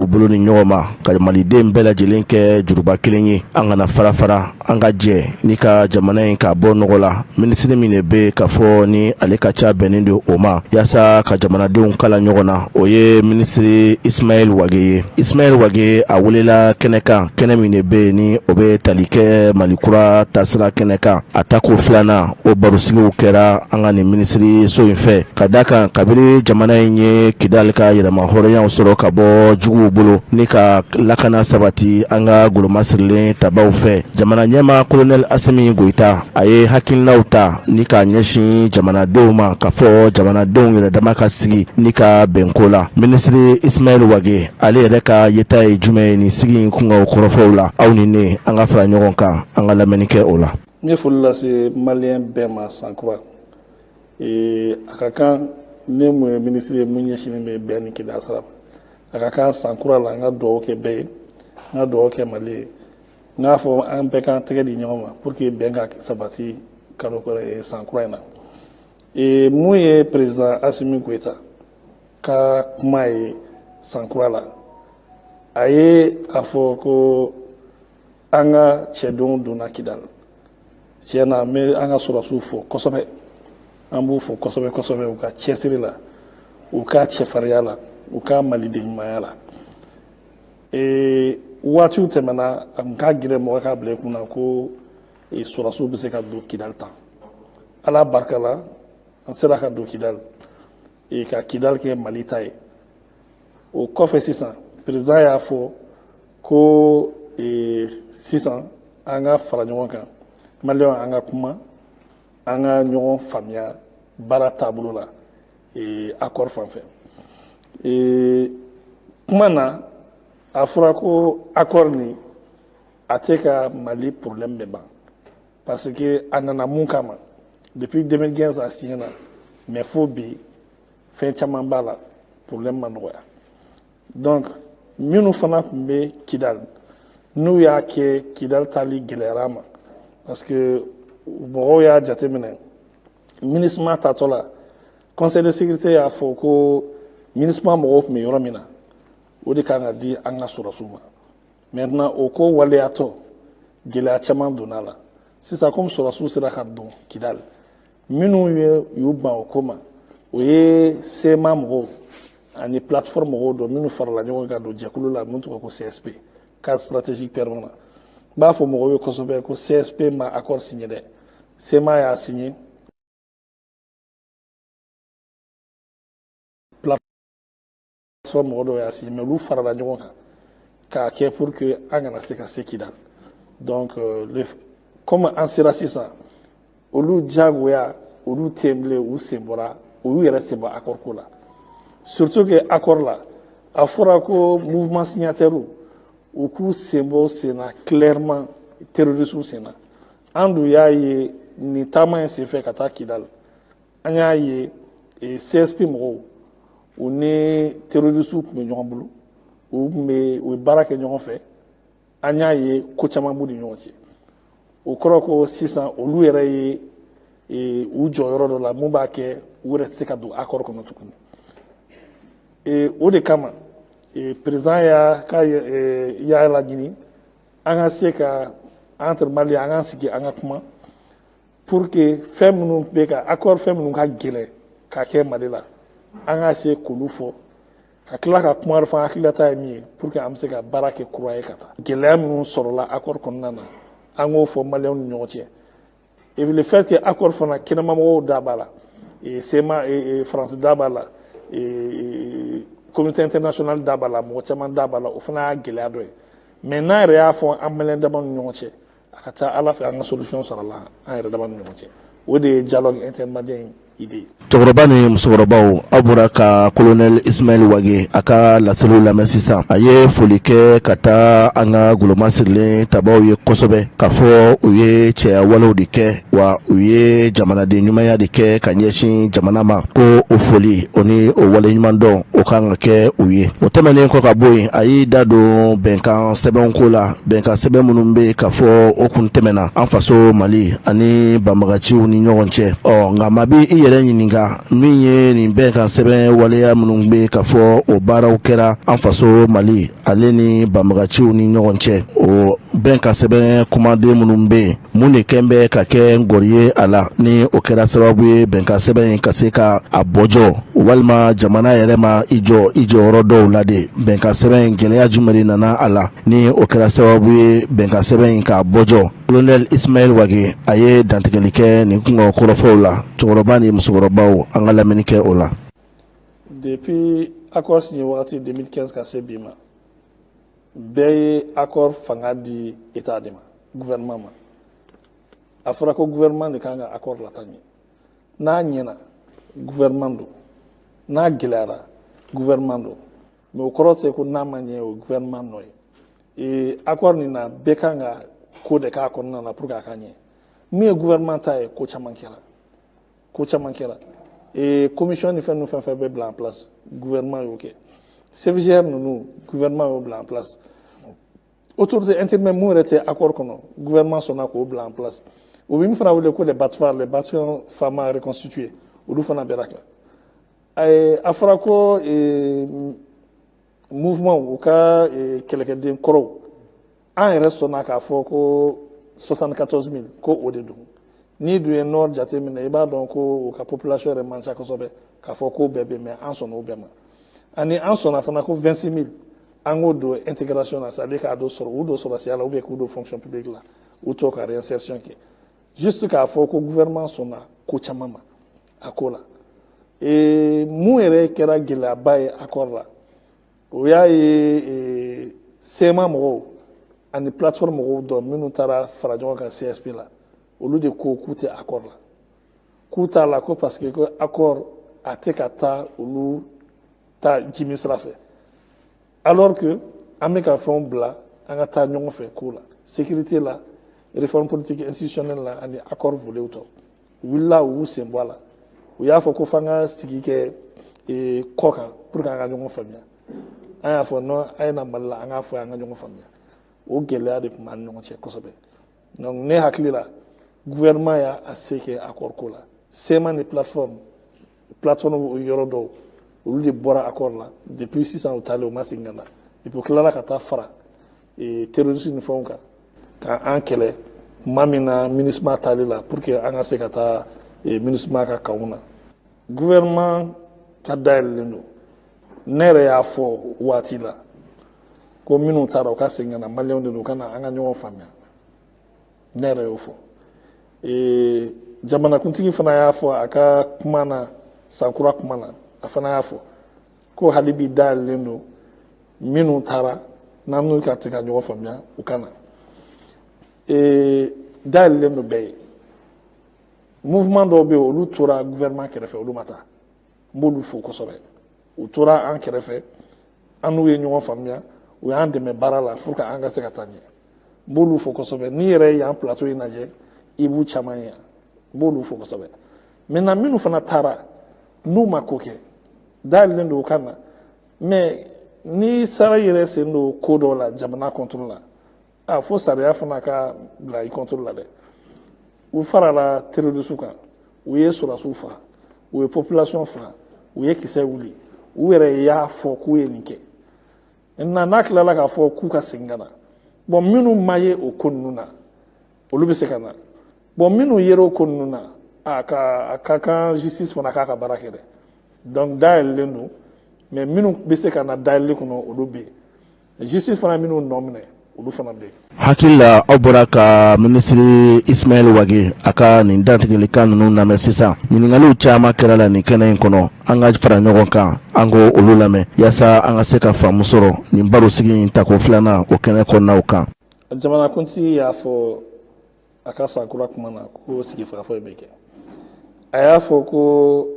U bolo ni ɲɔgɔn ma ka maliden bɛɛ lajɛlen kɛ juruba kelen ye, an kana fara fara, an ka jɛ ni ka jamana in k'a bɔ nɔgɔ la. Minisiri min de bɛ ka fɔ ni ale ka ca bɛnnen don o ma yaasa ka jamanadenw kala ɲɔgɔn na, o ye minisiri Ismaël Wagué ye. Ismaël Wagué, a welela kɛnɛ kan, kɛnɛ min de bɛ ni o bɛ tali kɛ Mali kura taasira kɛnɛ kan. A tako filanan, o barosigiw kɛra an ka nin minisiri so in fɛ, ka da kan kabini jamana in ye Kidali ka yɛrɛma hɔrɔnya sɔrɔ ka bɔ juguw bolo ni ka lakana sabati an ka golomasirilen tabaw fɛ, jamana ɲɛmaa kolonɛli Asimi Goyita, a ye hakilinaw ta ni k'a ɲɛsin jamanadenw ma, k'a fɔ jamanadenw yɛrɛ dama ka sigi ni ka bɛnko la. Minisiri Ismaël Wagué, ale yɛrɛ ka yeta ye jumɛn ye nin sigi in kunkan kɔrɔfɔw la? Aw ni ne, an ka fara ɲɔgɔn kan, an ka lamɛnni kɛ o la. N ye foli lase maliyɛn bɛɛ ma san kura. A ka kan ne mun ye minisiri ye mun ɲɛsinnen bɛ bɛn ni kelenya sira ma, a ka kan san kura la n ka dugawu kɛ bɛɛ ye, n ka dugawu kɛ Mali ye. N k'a fɔ an bɛɛ k'an tɛgɛ di ɲɔgɔn ma pour que bɛn ka sabati kalo kura, san kura in na. Mun ye président Asimi Goyita ka kuma ye san kura la, a ye a fɔ ko an ka cɛdenw donna Kidali. Tiɲɛ na, an bɛ an ka sɔrɔdasiw fo kosɛbɛ, an b'u fo kosɛbɛ kosɛbɛ u ka cɛsiri la, u ka cɛfarinya la, u ka maliden ɲumanya la. Waatiw tɛmɛna, a tun ka gɛlɛn mɔgɔ k'a bila i kunna ko sɔrɔdasiw bɛ se ka don Kidali tan. Ala barika la, an sera ka don Kidali, ka Kidali kɛ Mali ta ye. O kɔfɛ sisan, président y'a fɔ ko sisan an ka fara ɲɔgɔn kan, maliyɛnw, an ka kuma, an ka ɲɔgɔn faamuya baara taabolo la, accord fan fɛ. Kuma na, a fɔra ko accord nin a tɛ ka Mali problème bɛɛ ban, parce que a nana mun kama? Depuis 2015 a signé na, mais fo bi fɛn caman b'a la, problème ma nɔgɔya. Donc minnu fana tun bɛ Kidali, n'u y'a kɛ Kidali taali gɛlɛyara ma, parce que mɔgɔw y'a jateminɛ, MINUSMA tatɔ la, Conseil de sécurité y'a fɔ ko MINUSMA mɔgɔw tun bɛ yɔrɔ min na, o de kan ka di an ka sɔrɔdasiw ma. Maintenant, o ko waleyatɔ, gɛlɛya caman donna a la. Sisan, komi sɔrɔdasiw sera ka don Kidali, minnu ye y'u ban o ko ma, o ye CMA mɔgɔw ani plateforme mɔgɔw dɔ minnu farala ɲɔgɔn kan don jɛkulu la min tɔgɔ ko CSP, cadre stratégique permanent. N b'a fɔ mɔgɔw ye kosɛbɛ ko CSP ma accord signé dɛ, CMA y'a signé, plateforme mɔgɔ dɔw y'a signé, mais olu farala ɲɔgɔn kan k'a kɛ pour que an kana se ka se Kidali. Donc comme an sera sisan, olu diyagoya olu tɛ yen bilen, u sen bɔra, u y'u yɛrɛ sen bɔ accord ko la. Surtout que accord la, a fɔra ko mouvement signataire u k'u sen bɔ sen na clairement terroristes sen na. An dun y'a ye nin taama in senfɛ ka taa Kidali, an y'a ye CSP mɔgɔw, u ni terroristes tun bɛ ɲɔgɔn bolo, u tun bɛ u ye baara kɛ ɲɔgɔn fɛ. An y'a ye ko caman b'u ni ɲɔgɔn cɛ. O kɔrɔ ko sisan olu yɛrɛ ye u jɔ yɔrɔ dɔ la mun b'a kɛ u yɛrɛ tɛ se ka don accord kɔnɔ tuguni. O de kama président y'a ka y'a laɲini an ka se ka entre Maliens, an k'an sigi, an ka kuma pour que fɛn minnu bɛ ka accord, fɛn minnu ka gɛlɛn ka kɛ Mali la, an ka se k'olu fɔ, ka tila ka kuma fɔ an hakilinata ye min ye, pour que an bɛ se ka baara kɛ kura ye ka taa. Gɛlɛya minnu sɔrɔla accord kɔnɔna na, an k'o fɔ maliyɛnw ni ɲɔgɔn cɛ. Et le fait que accord fana, kɛnɛmamɔgɔw da b'a la, CMA, France da b'a la, communauté internationale da b'a la, mɔgɔ caman da b'a la, o fana y'a gɛlɛya dɔ ye. Mais n'an yɛrɛ y'a fɔ an maliyɛn dama ni ɲɔgɔn cɛ, a ka ca Ala fɛ an ka solution sɔrɔ la an yɛrɛ dama ni ɲɔgɔn cɛ. O de ye dialogue intermalien idée. Cɛkɔrɔba ni musokɔrɔbaw, aw bɔra ka kolonɛli Ismaël Wagué a ka laseliw lamɛn sisan. A ye foli kɛ ka taa an ka goloma sirilen tabaw ye kosɛbɛ, k'a fɔ u ye cɛya walew de kɛ, wa u ye jamanaden ɲumanya de kɛ ka ɲɛsin jamana ma, ko o foli o ni o wale ɲuman dɔn, o kan ka kɛ u ye. O tɛmɛnen kɔ ka bɔ yen, a y'i da don bɛnkan sɛbɛnw ko la, bɛnkan sɛbɛn minnu bɛ ka fɔ o kun tɛmɛna an faso Mali ani banbagaciw ni ɲɔgɔn cɛ. Ɔ nka maa bɛ i yɛrɛ yɛrɛ ɲininka min ye nin bɛnkan sɛbɛn waleya minnu bɛ ka fɔ o baaraw kɛra an faso Mali ale ni banbagaciw ni ɲɔgɔn cɛ, o bɛnkan sɛbɛn kumaden minnu bɛ yen, mun de kɛn bɛ ka kɛ ngɔri ye a la ni o kɛra sababu ye bɛnkan sɛbɛn in ka se ka a bɔjɔ, walima jamana yɛrɛ ma i jɔ i jɔyɔrɔ dɔw la de? Bɛnkan sɛbɛn in gɛlɛya jumɛn de nana a la ni o kɛra sababu ye bɛnkan sɛbɛn in k'a bɔjɔ? Colonel Ismaël Wagué, a ye dantigɛli kɛ nin kungo kɔrɔfɔw la. Cɛkɔrɔba ni musokɔrɔbaw, an ka lamɛnni kɛ o la. Depuis accord signé wagati 2015 ka se bi ma, bɛɛ ye accord fanga di état de ma, gouvernement ma. A fɔra ko gouvernement de kan ka accord lataa ɲɛ. N'a ɲɛna, gouvernement don. N'a gɛlɛyara, gouvernement don. Mais o kɔrɔ tɛ ko n'a ma ɲɛ, o gouvernement nɔ ye. Accord nin na, bɛɛ kan ka ko de k'a kɔnɔna na pour que a ka ɲɛ. Min ye gouvernement ta ye, ko caman kɛra, ko caman kɛra. Commission ni fɛn ninnu, fɛn fɛn bɛ bila en place, gouvernement y'o kɛ. CVGR ninnu, gouvernement y'o bila en place. Autorité intérimaire mun yɛrɛ tɛ accord kɔnɔ, gouvernement sɔnna k'o bila en place. U bɛ min fana wele ko les BATFAR, les bataillons FAMA reconstitués, olu fana bɛra kɛ. A fɔra ko mouvement u ka kɛlɛkɛden kɔrɔw, an yɛrɛ sɔnna k'a fɔ ko 74 000, ko o de don. N'i dun ye nord jateminɛ, i b'a dɔn ko u ka population yɛrɛ man ca kosɛbɛ k'a fɔ ko bɛɛ bɛ, mais an sɔnna o bɛɛ ma. Ani an sɔnna fana ko 26 000, an k'o don intégration na, c'est à dire k'a don sɔrɔ u don sɔrɔsiya la ou bien k'u don fonction publique la, u tɔ ka réinsertion kɛ. Juste k'a fɔ ko gouvernement sɔnna ko caman ma a ko la. Mun yɛrɛ kɛra gɛlɛyaba ye accord la, o y'a ye CMA mɔgɔw ani plateforme mɔgɔw dɔ minnu taara fara ɲɔgɔn kan CSP la, olu de ko k'u tɛ accord la, k'u t'a la, ko parce que ko accord a tɛ ka taa olu ta jimi sira fɛ, alors que an bɛ ka fɛnw bila an ka taa ɲɔgɔn fɛ ko la, sécurité la, réforme politique institutionnelle la, ani accord volet tɔ. U wulila, u y'u sen bɔ a la, u y'a fɔ ko f'an ka sigi kɛ kɔ kan pour que an ka ɲɔgɔn faamuya. An y'a fɔ non, a ye na Mali la, an k'a fɔ an ka ɲɔgɔn faamuya. O gɛlɛya de tun b'an ni ɲɔgɔn cɛ kosɛbɛ. Donc ne hakili la, gouvernement y'a se kɛ accord ko la. CMA ni plateforme yɔrɔ dɔw, olu de bɔra accord la. Depuis sisan, u taalen, u ma segin ka na. Et puis u tilala ka taa fara terroriste ni fɛnw kan ka an kɛlɛ tuma min na MINUSMA taali la, pour que an ka se ka taa MINUSMA ka kanw na. Gouvernement ka dayɛlɛlen don. Ne yɛrɛ y'a fɔ waati la ko minnu taara, u ka segin ka na, maliyɛnw de don, u ka na an ka ɲɔgɔn faamuya. Ne yɛrɛ y'o fɔ. Jamanakuntigi fana y'a fɔ a ka kuma na, sankura kuma na, a fana y'a fɔ ko hali bi dayɛlɛlen don, minnu taara n'an n'u ka se ka ɲɔgɔn faamuya, u ka na. Dayɛlɛlen don bɛɛ ye. Mouvement dɔw bɛ yen, olu tora gouvernement kɛrɛfɛ, olu ma taa. N b'olu fo kosɛbɛ. U tora an kɛrɛfɛ, an n'u ye ɲɔgɔn faamuya, u y'an dɛmɛ baara la pour que an ka se ka taa ɲɛ. N b'olu fo kosɛbɛ. N'i yɛrɛ ye yan plateau in lajɛ, i b'u caman ye yan. N b'olu fo kosɛbɛ. Maintenant, minnu fana taara n'u ma ko kɛ, dayɛlɛlen don u ka na. Mais n'i sara i yɛrɛ sen don ko dɔw la jamana contre la, a fo sariya fana ka bila i contre la dɛ. U farala terroriste kan, u ye sɔrɔdasiw faga, u ye population faga, u ye kisɛ wuli, u yɛrɛ y'a fɔ k'u ye nin kɛ. Maintenant, n'a tilala k'a fɔ k'u ka segin ka na, bon, minnu ma ye o ko ninnu na, olu bɛ se ka na. Bon, minnu yera o ko ninnu na, a ka a ka kan justice fana k'a ka baara kɛ dɛ. Donc dayɛlɛlen don, mais minnu bɛ se ka na dayɛlɛli kɔnɔ, olu bɛ yen. Justice fana minnu nɔ minɛ, olu fana bɛ yen. Hakili la, aw bɔra ka minisiri Ismaël Wagué a ka nin dantigɛlikan ninnu lamɛn sisan. Ɲininkaliw caman kɛra la nin kɛnɛ in kɔnɔ. An ka fara ɲɔgɔn kan, an ko olu lamɛn yaasa an ka se ka faamu sɔrɔ nin barosigi in tako filanan o kɛnɛ kɔnɔnaw kan. Jamanakuntigi y'a fɔ a ka sankura kuma na ko sigi fagafɔ bɛ kɛ. A y'a fɔ ko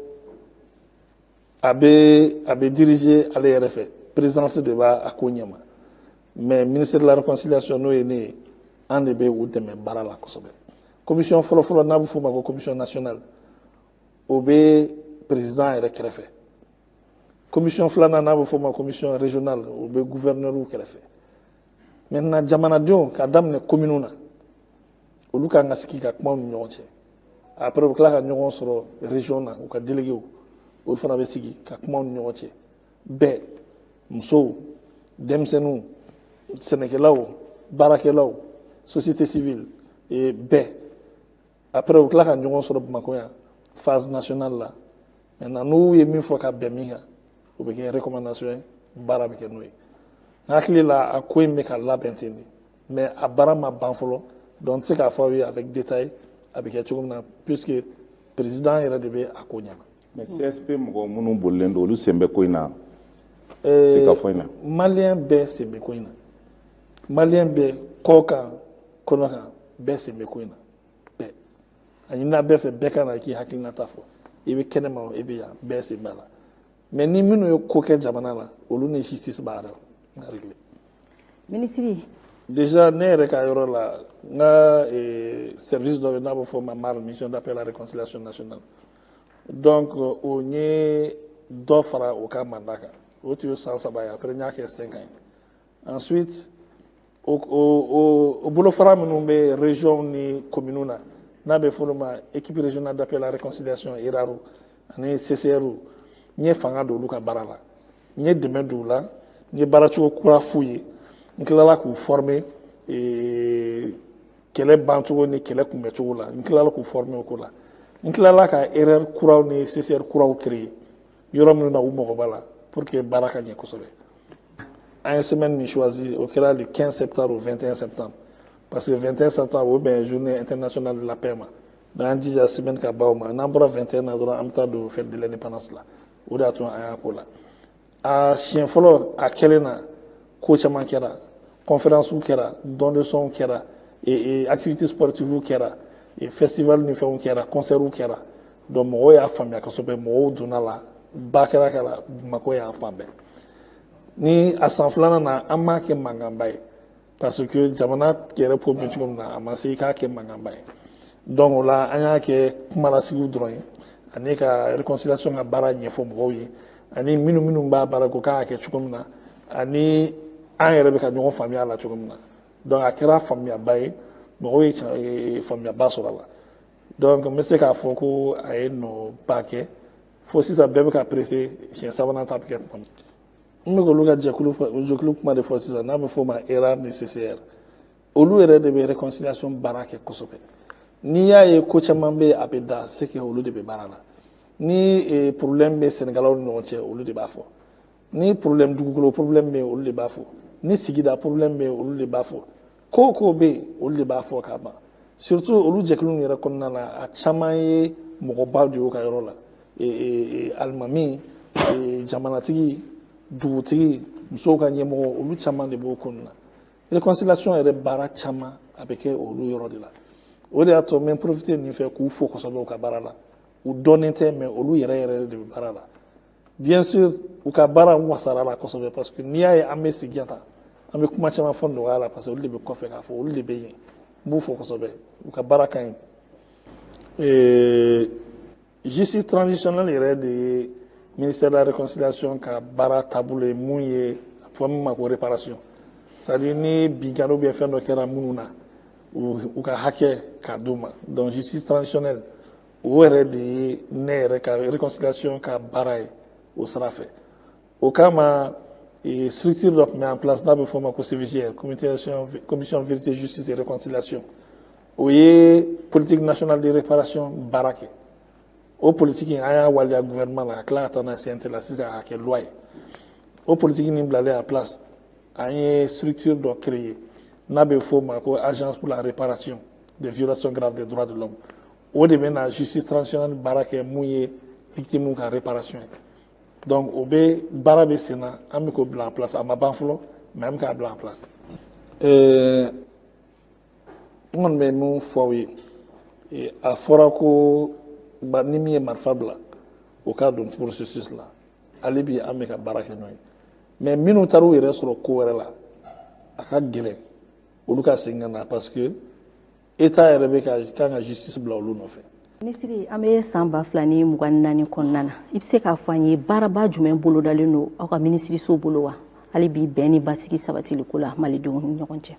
a bɛ diriger ale yɛrɛ fɛ, présidence de b'a a ko ɲɛma, mais ministre de la réconciliation, n'o ye ne ye, an de bɛ u dɛmɛ baara la kosɛbɛ. Commission fɔlɔfɔlɔ, n'a bɛ f'o ma ko commission nationale, o bɛ président yɛrɛ kɛrɛfɛ. Commission filanan, n'a bɛ f'o ma commission régionale, o bɛ gouverneur kɛrɛfɛ. Maintenant, jamanadenw, ka daminɛ commune na, olu kan ka sigi ka kuma u ni ɲɔgɔn cɛ. Après, u bɛ tila ka ɲɔgɔn sɔrɔ région na, u ka délégués, olu fana bɛ sigi ka kuma u ni ɲɔgɔn cɛ. Bɛɛ, musow, denmisɛnninw, sɛnɛkɛlaw, baarakɛlaw, société civile, bɛɛ. Après, u tila ka ɲɔgɔn sɔrɔ Bamakɔ yan, phase nationale la. Maintenant, n'u ye min fɔ ka bɛn min kan, o bɛ kɛ recommandation ye, baara bɛ kɛ n'o ye. N hakili la, a ko in bɛ ka labɛn ten de, mais a baara ma ban fɔlɔ. Donc n tɛ se k'a fɔ aw ye avec détail a bɛ kɛ cogo min na, puisque président yɛrɛ de bɛ a ko ɲɛna. Mais CSP mɔgɔ minnu bolilen don, olu sen bɛ ko in na, sigikafɔ in na? Malien bɛɛ sen bɛ ko in na. Malien bɛɛ, kɔ kan, kɔnɔ kan, bɛɛ sen bɛ ko in na, bɛɛ. A ɲinina bɛɛ fɛ, bɛɛ ka na k'i hakilinata fɔ. I bɛ kɛnɛma o, i bɛ yan, bɛɛ sen b'a la. Mais ni minnu ye ko kɛ jamana la, olu ni justice b'a régler. Minisiri. Déjà, ne yɛrɛ ka yɔrɔ la, n ka service dɔ bɛ, n'a bɛ fɔ o ma MAR, mission d'appel à la réconciliation nationale. Donc o ye dɔ fara o ka mandat kan. O tun ye san 3 ye, après n y'a kɛ 5 ans ye. Ensuite, o bolofara minnu bɛ région ni commune na, n'a bɛ fɔ olu ma équipe régionale d'appel à la réconciliation, ERAR ani CCR, n ye fanga don olu ka baara la, n ye dɛmɛ don u la, n ye baaracogo kura f'u ye, n tilala k'u former kɛlɛ bancogo ni kɛlɛ kunbɛcogo la. N tilala k'u former o ko la. N tilala ka ERR kuraw ni CCR kuraw créer yɔrɔ minnu na u mago b'a la, pour que baara ka ɲɛ kosɛbɛ. An ye semaine min choisi, o kɛra le 15 septembre au 21 septembre, parce que 21 septembre, o bɛn journée internationale de la paix ma. Donc an jija semaine ka ban o ma. N'an bɔra 21 na dɔrɔn, an bɛ taa don fête de l'indépendance la. O de y'a to an y'a ko la. A siɲɛ fɔlɔ a kɛlen na, ko caman kɛra, conférence kɛra, don de son kɛra, activité sportive kɛra, festival ni fɛnw kɛra, concert kɛra. Donc mɔgɔw y'a faamuya kosɛbɛ, mɔgɔw donna la, ba kɛra kɛra Bamakɔ yan fan bɛɛ. Ni a san filanan na, an m'a kɛ mankanba ye, parce que jamana yɛrɛ ko bɛ cogo min na, a ma se i k'a kɛ mankanba ye. Donc o la, an y'a kɛ kumalasigiw dɔrɔn ye, ani ka réconciliation ka baara ɲɛfɔ mɔgɔw ye, ani minnu b'a baara ko k'a kɛ cogo min na, ani an yɛrɛ bɛ ka ɲɔgɔn faamuya a la cogo min na. Donc a kɛra faamuyaba ye, mɔgɔw ye faamuyaba sɔrɔ a la. Donc n bɛ se k'a fɔ ko a ye nɔba kɛ fo sisan, bɛɛ bɛ ka pressé, siɲɛ sabanan ta bɛ kɛ tuma min. N bɛ k'olu ka jɛkulu kuma de fɔ sisan, n'a bɛ f'o ma ERAR ni CCR. Olu yɛrɛ de bɛ réconciliation baara kɛ kosɛbɛ. N'i y'a ye ko caman bɛ yen, a bɛ da, c'est que olu de bɛ baara la. Ni problème bɛ Sɛnɛgalaw ni ɲɔgɔn cɛ, olu de b'a fɔ. Ni problème dugukolo problème bɛ yen, olu de b'a fɔ. Ni sigida problème bɛ yen, olu de b'a fɔ. Ko o ko bɛ yen, olu de b'a fɔ ka ban. Surtout, olu jɛkulu yɛrɛ kɔnɔna na, a caman ye mɔgɔbaw de y'u ka yɔrɔ la: alimami, jamanatigi, dugutigi, musow ka ɲɛmɔgɔ, olu caman de b'o kɔnɔna na. Réconciliation yɛrɛ baara caman a bɛ kɛ olu yɔrɔ de la. O de y'a to n bɛ profiter nin fɛ k'u fo kosɛbɛ u ka baara la. U dɔnnen tɛ, mais olu yɛrɛ yɛrɛ de bɛ baara la. Bien sûr, u ka baara wasara la kosɛbɛ, parce que n'i y'a ye an bɛ sigi tan, an bɛ kuma caman fɔ nɔgɔya la, parce que olu de bɛ kɔfɛ k'a fɔ, olu de bɛ yen. N b'u fo kosɛbɛ, u ka baara ka ɲi. Justice transitionnelle yɛrɛ de ye ministère de la réconciliation ka baara taabolo ye, mun ye a fɔ min ma ko réparation, c'est à dire ni binkanni ou bien fɛn dɔ kɛra minnu na, u ka hakɛ k'a d'u ma. Donc justice transitionnelle, o yɛrɛ de ye ne yɛrɛ ka réconciliation ka baara ye o sira fɛ. O kama, structure dɔ tun bɛ en place, n'a bɛ fɔ o ma ko CVJR, commission vérité, justice et réconciliation. O ye politique nationale de réparation baara kɛ. O politique in, an y'a waleya gouvernement la, ka tila ka taa n'a ye CNT la sisan k'a kɛ loi ye. O politique nin bilalen en place, an ye structure dɔ créer, n'a bɛ fɔ o ma ko agence pour la réparation des violations graves des droits de l'homme. O de bɛ na justice transitionnelle baara kɛ, mun ye victime ka réparation ye. Donc o bɛ baara bɛ sen na, an bɛ k'o bila en place. A ma ban fɔlɔ, mais an bɛ k'a bila en place. N kɔni bɛ mun fɔ aw ye, a fɔra ko ni min ye marifa bila, o ka don processus la. Hali bi, an bɛ ka baara kɛ n'o ye. Mais minnu taara u yɛrɛ sɔrɔ ko wɛrɛ la, a ka gɛlɛn olu ka segin ka na, parce que état yɛrɛ bɛ ka kan ka justice bila olu nɔfɛ. Minisiri, an bɛ san 2024 kɔnɔna na. I bɛ se k'a fɔ an ye baaraba jumɛn bolodalen don aw ka minisiriso bolo wa, hali bi, bɛn ni basigi sabatiliko la malidenw ni ɲɔgɔn cɛ?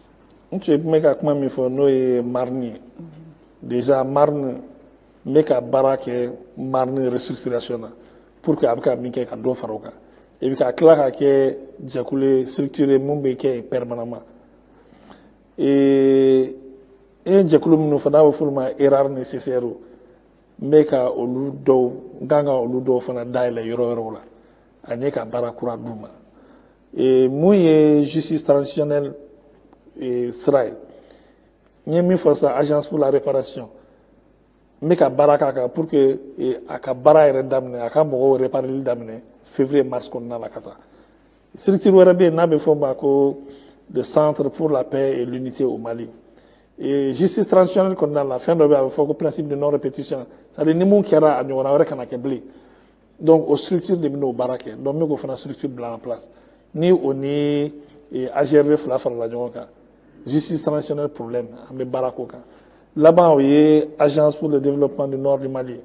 N tun bɛ ka kuma min fɔ, n'o ye MARN ye. Déjà, MARN N bɛ ka baara kɛ MAR ni restructuration na pour que a bɛ ka min kɛ, ka dɔ fara o kan, et puis ka tila ka kɛ jɛkulu ye, structure mun bɛ kɛ yen permanemment. Et e ye jɛkulu minnu fɔ, n'a bɛ f'olu ma ERAR ni CCR, n bɛ ka olu dɔw, n kan ka olu dɔw fana dayɛlɛ yɔrɔ wɛrɛw la, ani ka baara kura d'u ma. Mun ye justice transitionnelle sira ye, n ye min fɔ sisan, Agence pour la réparation, n bɛ ka baara k'a kan pour que a ka baara yɛrɛ daminɛ, a ka mɔgɔw répareli daminɛ février mars kɔnɔna la. Ka taa structure wɛrɛ bɛ yen n'a bɛ fɔ o ma ko le Centre pour la paix et l'unité au Mali. Et justice transitionnelle kɔnɔna la, fɛn dɔ bɛ yen, a bɛ fɔ ko principe de non répétition, c'est à dire ni mun kɛra, a ɲɔgɔnna wɛrɛ kana kɛ bilen. Donc o structure de bɛ n'o baara kɛ. Donc n bɛ k'o fana structure bila en place, ni o ni AGRV fila farala ɲɔgɔn kan. Justice transitionnelle problème, an bɛ baara k'o kan. Laban, o ye Agence pour le développement du nord du Mali.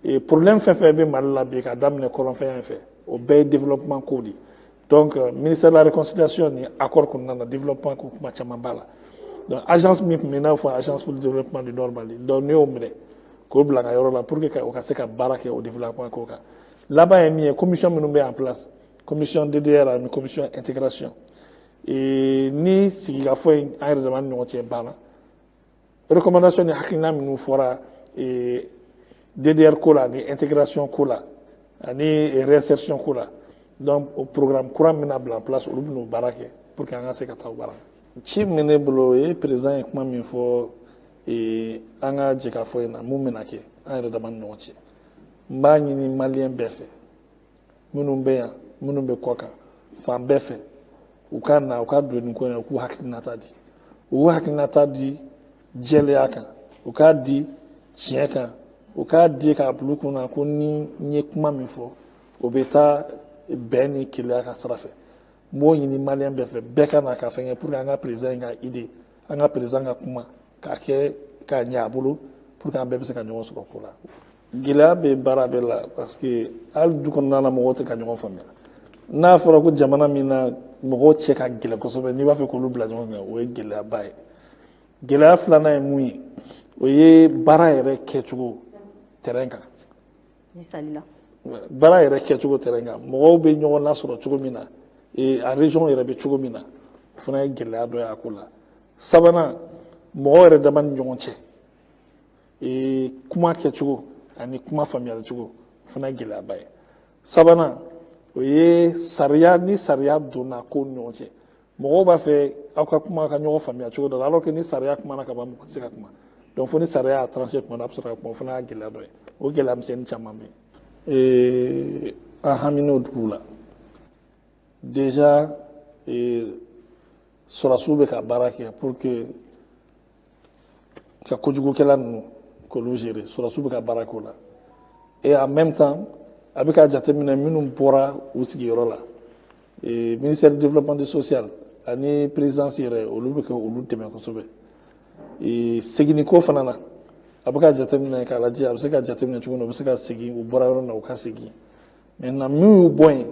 Et problème fɛn fɛn bɛ Mali la bi, k'a daminɛ kɔrɔnfɛ yan fɛ, o bɛɛ ye développement ko de. Donc ministère de la Réconciliation ni accord kɔnɔna na, développement ko kuma caman b'a la. Donc agence min tun bɛ, i n'a fɔ Agence pour le développement du nord Mali, donc n'i y'o minɛ k'o bila n ka yɔrɔ la pour que o ka se ka baara kɛ o développement ko kan. Laban ye min ye, commission minnu bɛ en place, commission DDR ani commission intégration, et ni sigikafɔ in an yɛrɛ dama ni ɲɔgɔn cɛ banna, recommandation ni hakilina minnu fɔra DDR ko la ani intégration ko la ani réinsertion ko la, donc o programme kura min bɛna bila en place, olu bɛn'o baara kɛ pour que an ka se ka taa o baara. Ci min bɛ ne bolo, o ye président ye kuma min fɔ an ka jɛkafɔ in na, mun bɛna kɛ an yɛrɛ dama ni ɲɔgɔn cɛ, n b'a ɲini Malien bɛɛ fɛ, minnu bɛ yan, minnu bɛ kɔ kan, fan bɛɛ fɛ, u ka na, u ka don nin ko in na, u k'u hakilinata di, u k'u hakilinata di jɛlenya kan, u k'a di tiɲɛ kan, u k'a di k'a bila u kunna ko ni n ye kuma min fɔ, o bɛ taa bɛn ni kelenya ka sira fɛ. N b'o ɲini Malien bɛɛ fɛ, bɛɛ ka na ka fɛn kɛ pour que an ka président in ka idée, an ka président ka kuma k'a kɛ k'a ɲɛ a bolo, pour que an bɛɛ bɛ se ka ɲɔgɔn sɔrɔ ko la. Gɛlɛya bɛ baara bɛɛ la, parce que hali du kɔnɔna na, mɔgɔw tɛ ka ɲɔgɔn faamuya. N'a fɔra ko jamana min na mɔgɔw cɛ ka gɛlɛn kosɛbɛ, n'i b'a fɛ k'olu bila ɲɔgɔn kan, o ye gɛlɛyaba ye. Gɛlɛya filanan ye mun ye? O ye baara yɛrɛ kɛcogo terrain kan. Misali la? Baara yɛrɛ kɛcogo terrain kan, mɔgɔw bɛ ɲɔgɔn lasɔrɔ cogo min na, a région yɛrɛ bɛ cogo min na, o fana ye gɛlɛya dɔ ye a ko la. Sabanan, mɔgɔw yɛrɛ dama ni ɲɔgɔn cɛ, kuma kɛcogo ani kuma faamuyali cogo, o fana ye gɛlɛyaba ye. Sabanan, o ye sariya. Ni sariya donna ko ni ɲɔgɔn cɛ, mɔgɔw b'a fɛ aw ka kuma ka ɲɔgɔn faamuya cogo dɔ la, alors que ni sariya kumana ka ban, mɔgɔ tɛ se ka kuma. Donc fo ni sariya y'a tranché tuma dɔ, a bɛ sɔrɔ ka kuma. O fana y'a gɛlɛya dɔ ye. O gɛlɛya misɛnnin caman bɛ yen. An hamin'o dugu la déjà, sɔrɔdasiw bɛ ka baara kɛ pour que ka kojugukɛla ninnu k'olu gérer. Sɔrɔdasiw bɛ ka baara k'o la, et en même temps a bɛ ka jateminɛ minnu bɔra u sigiyɔrɔ la, ministère du Développement social ani présidence yɛrɛ, olu bɛ ka olu dɛmɛ kosɛbɛ seginni ko fana na. A bɛ ka jateminɛ k'a lajɛ a bɛ se ka jateminɛ cogo min na, u bɛ se ka segin u bɔra yɔrɔ min na, u ka segin. Maintenant min y'u bɔ yen,